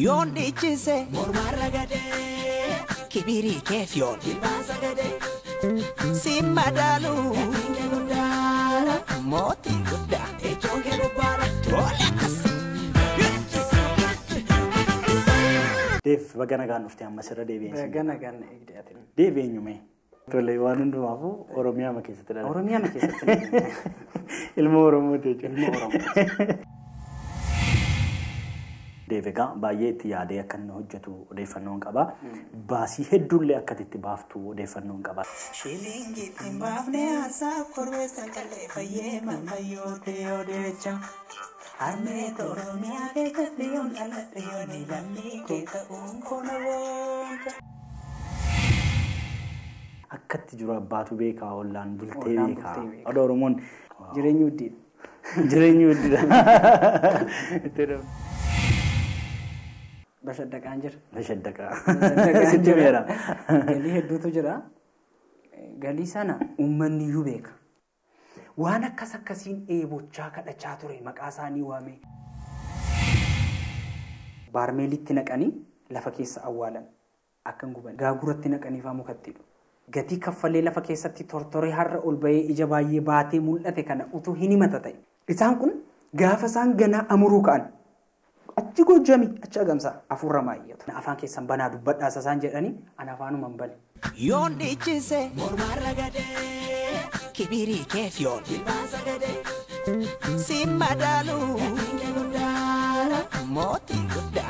Yoon dhiichise mormarra gadee kibirii keef yoon jilbaan sagadee si madaalu gatiin kee guddaadha mootii guddaa teechoon kee gubbaadha tole akkas. Deef baga nagaan dhuftee ammas irra deebi'een. Baga nagaan eegdee ati. Deebi'een eenyume? Tole, waan hundumaafuu Oromiyaa ma keessatti dhalate. Oromiyaa ma keessatti. Ilma Oromooti jechuudha. Ilma Oromooti. Deef egaa baay'ee itti yaadee akka inni hojjetu odeeffannoon qaba. Baasii hedduullee akka itti baaftu odeeffannoon qaba. Shilingiitti hin baafne haasaaf korbeessa callee fayyee mammayyoote odeecha. Harmee Oromiyaa keessatti yoon dhaladhe yoon lammii kee ta'uun koona boonta. Akkatti jiru abbaatu beekaa, ollaan bultee Ollaan beekaa. bultee beekaa. Oda Oromoon Jireenyi uddiidha. Jireenyi guddiidha. Itti dhufu. Bashaddaqaan jira. Bashaddaqaa. Bashaddaqaan Sitti jira. meera. Galii hedduutu jira. Galii sana uummanni iyyuu beeka. Waan akkas akkasiin dheebochaa kadhachaa ture maqaa isaanii waamee. Baarmeelitti naqanii lafa keessa awwaalan akka hin gubanne. Gaaguratti naqanii faa mukatti hidhu. Gatii kaffalee lafa keessatti tortoree har'a ol bahee ija baay'ee baatee mul'ate kana utuu hin himata ta'e. Isaan kun gaafa isaan ganaa amuruu ka'an achi Gojjami achi Agamsaa hafuurra maayyatu. Afaan keessan banaa dubbadhaa isa isaan jedhanii ana afaanuma hin bane. Yoon dhiichise mormarra gadee kibirii keef yoon jilbaan sagadee si madaalu gatiin kee guddaadha mootii guddaa